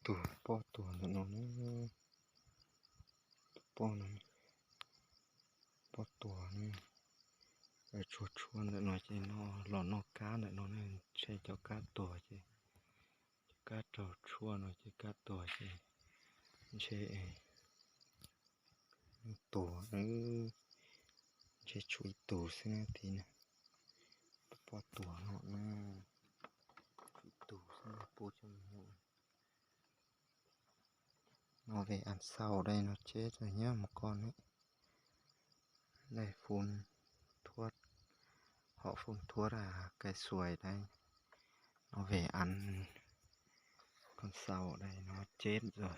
tus poj tuag ntawm no na. Tus poj no, poj tuag na. Tshuaj tshuaj ntawm no ces no los noj kab ntawm no na, ntshe cov kab tuag ces, cov kab raug tshuaj no ces kab tuag ces ntshe tuag na. Ntshe tshuav ib tug xwb na tid na. Tus poj tuag no na, tshuav ib tug xwb na, pub coj mus no. Về ăn sau đây nó chết rồi nhá một con ấy. Đây phun thuốc, họ phun thuốc là cây xoài đây. Nó về ăn con sâu ở đây nó chết rồi.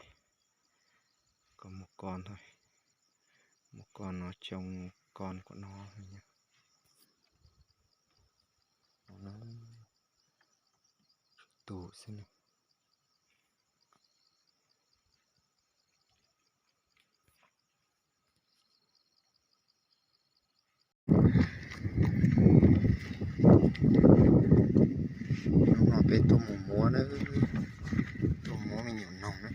Còn một con thôi. Một con nó trông con của nó thôi nhá. Nó, nó tus xwb nè. Hnub no peb tuaj mus muab na, tuaj muab me nyuam noog na.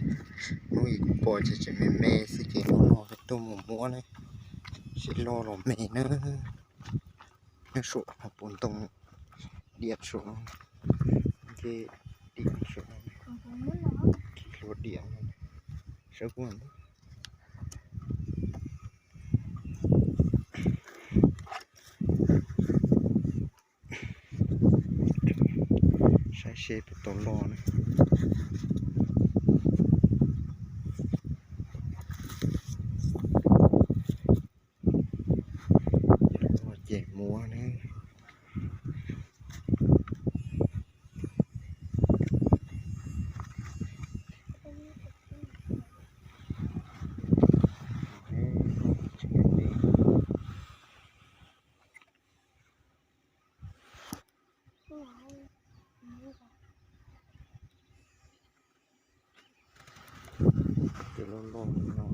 Hnub ib kuv pom ces tseem me me xwb ces hnub no peb tuaj mus muab na, seb loj los me na. Nyob saum hauv paus ntoo, diam saum no, nce diam saum no, hlua diam no, sawv kuj saib seb puas tau loj na. Loj ces muab na. Ces loj loj no.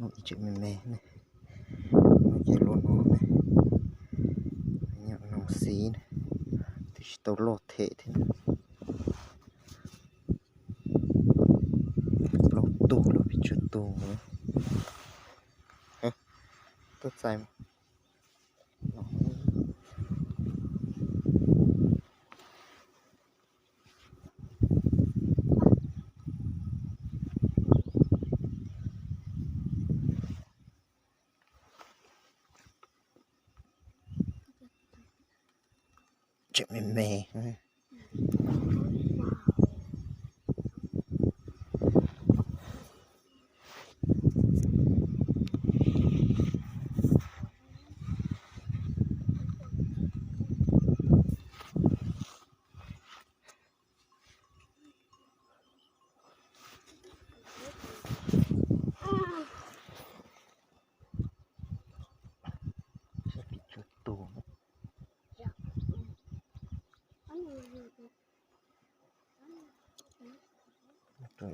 Ib tseem me me ne, ces loj no ne, nyob no xis ne, twb tsis tau loj them thiab. Plaub tug los pes tsawg tug. Tuaj txais. Tseem me me.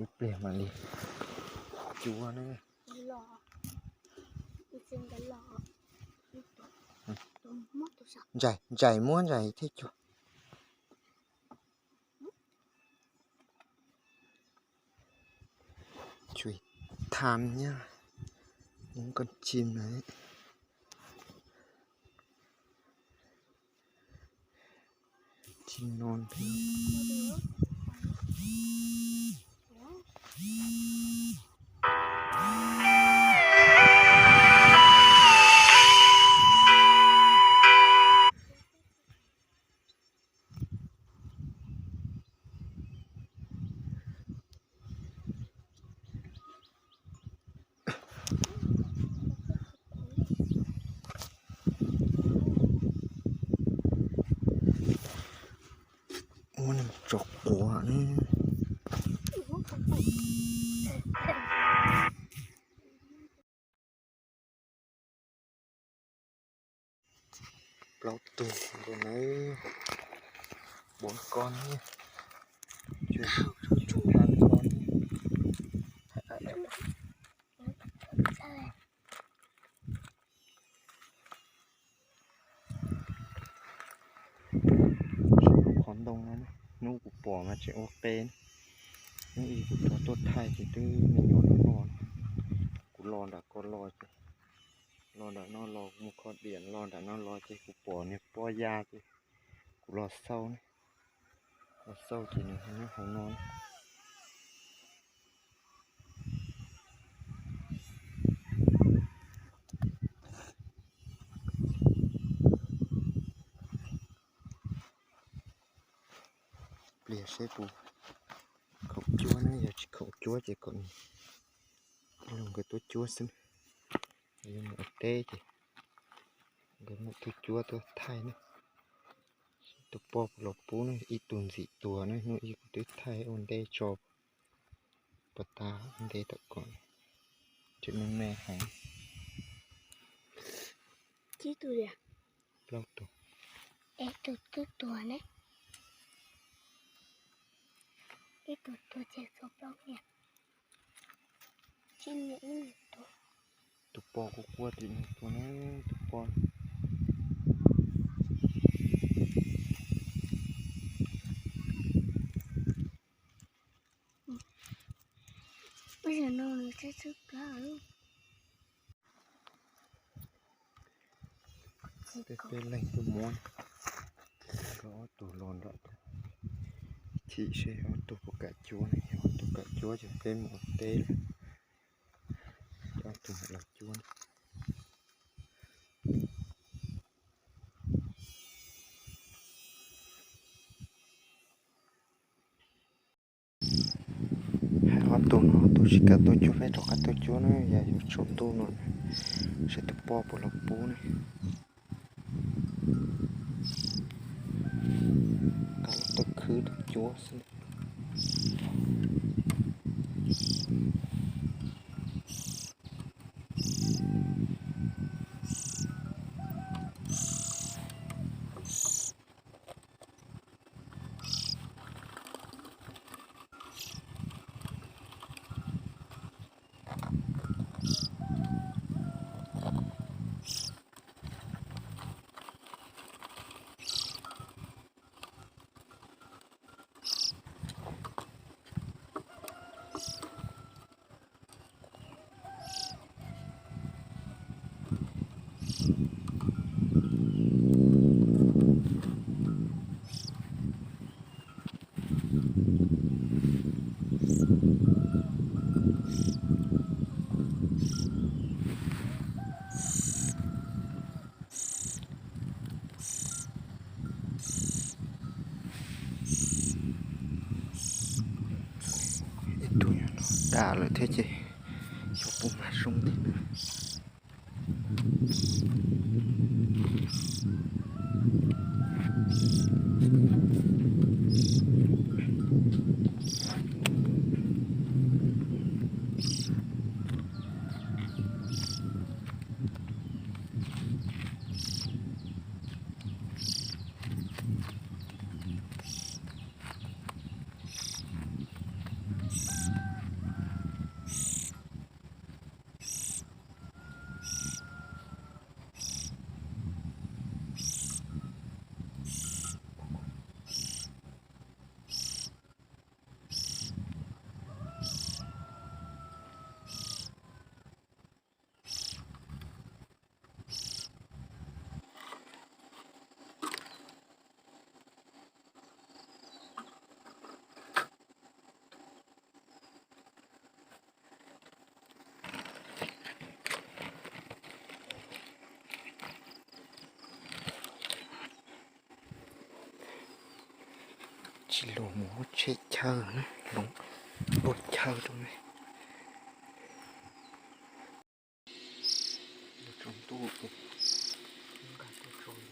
Ib pliag mam li cuab na. Ntsais, ntsais muab ntsais thiab cuag. Tsuas tham nyob, những con chim này. Chim non thiab. Ua tso quav ne. Plaub tug nkaus na, bốn con ne, tsuas năm con. Saib qhov ntoo no, hnub kuv pom mas tseem ua qe, hnub ib kuv rov tuaj thaij ces twb me nyuam los noj. Kuv los nram ko los ces, los nram no los mus kho diam los nram no los ces kuv pom niag pob ya ces kuv los xauj, los xauj ces nws nyob hauv no. Pliag seb puas khoom cuab na, yog tsis khoom cuab ces kom nws, los nkawd tuaj cuab xwb. Yuav mus ua teb ces nkawd muab tuaj cuab tuaj thaij na. Tus poj puas los pub na, ib tug ntxim tuag na, hnub ib kuv twb thaij ua ntej tso, puas tas ntej tom ko, tseem me me heev. Plaub tug. Ib tug twb tuag ne, ib tug tuag ces tshuav plaub niag. Tus poj kuj quaj tim no tuag na, tus poj. Peb, peb leeg tuaj muab, nkawd ob tug los nram, chim seb ob tug puas kam cuab ne, yog ob tug kam cuab ces peb mus ua teb lawm, ob tug mam los cuab. Hais ob tug no, ob tug tsis kam tuaj cuab, peb rov qab tuaj cuab na, yog yuav tsaus ntuj no, seb tus poj puas los pub ne. Nqa lub taub khwb tuaj cuab xwb. Ib tug dam lawm thiab ces xyov puas mag zoo thiab na. Tsis los mus ua tsheb chaw na, los ua chaw rau me. Tsaus ntuj, nqa tuaj tso no.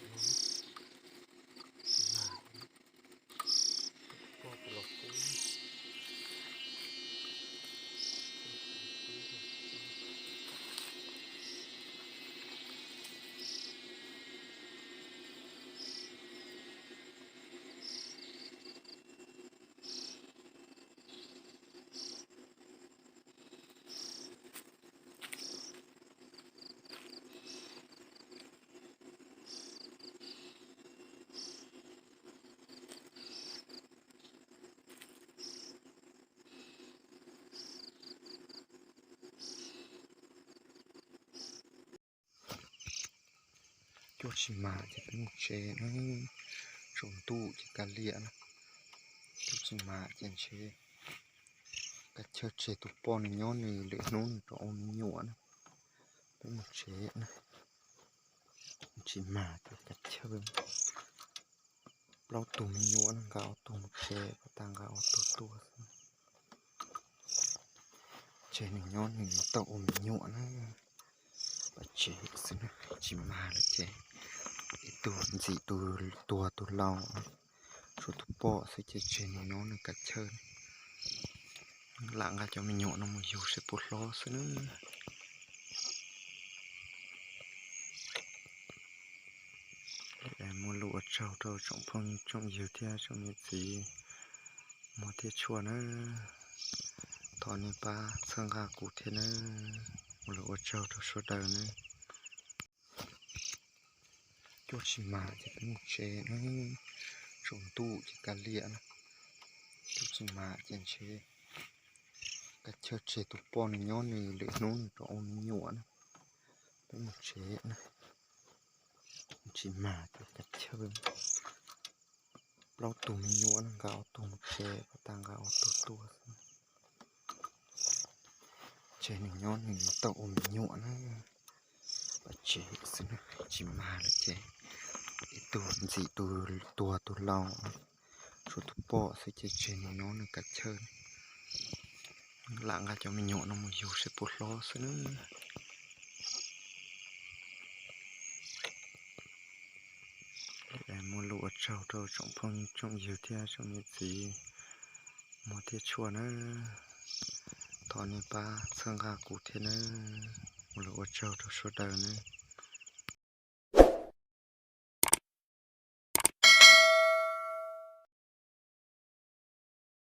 Tuaj tsis mag ces peb mus tsev na, tsaus ntuj ces kav liam na. Tuaj tsis mag ces ntshe kav chawj tseg tus poj nws nyob nws lwm hnub nws rov ua me nyuam na. Peb mus tsev na, tsis mag ces kav chawj. Plaub tug me nyuam na, nqa ob tug mus tsev, pas tas nqa ob tug tuaj xwb. Tseg nws nyob nws tau ua me nyuam na, pas tsev xwb na, tsis mag lawm ces ib tug ntxim tus tuag tus laus, tshuav tus poj xwb ces tseg nws nyob nws kav chawj. Lam nqa cov me nyuam no mus yug seb puas hlob xwb na. Muaj lus ua tsaug rau tsoom phooj tsoom ywg thiab tsoom niam txiv muab thiab tshuaj na. Thov nej pab txhawb nqa kuv thiab na. Muaj lus ua tsaug rau sawv daws na. Tuaj tsis mag ces peb mus tsev na, tsaus ntuj ces kav liam na. Tuaj tsis mag ces ntshe kav chawj tseg tus poj nws nyob nws lwm hnub nws rov ua me nyuam na. Peb mus tsev na, tsis mag ces kav chawj. Plaub tug me nyuam na, nqa ob tug mus tsev, pas tas nqa ob tug tuaj xwb. Tseg nws nyob nws tau ua me nyuam na, pas tsev xwb na, tsis mag lawm ces ib tug ntxim tus tuag tus laus, tshuav tus poj xwb ces tseg nws nyob nws kav chawj. Lam nqa cov me nyuam no mus yug seb puas hlob xwb na. Muaj lus ua tsaug rau tsoom phooj tsoom ywg thiab tsoom niam txiv muab thiab tshuaj na. Thov nej pab txhawb nqa kuv thiab na. Muaj lus ua tsaug rau sawv daws na.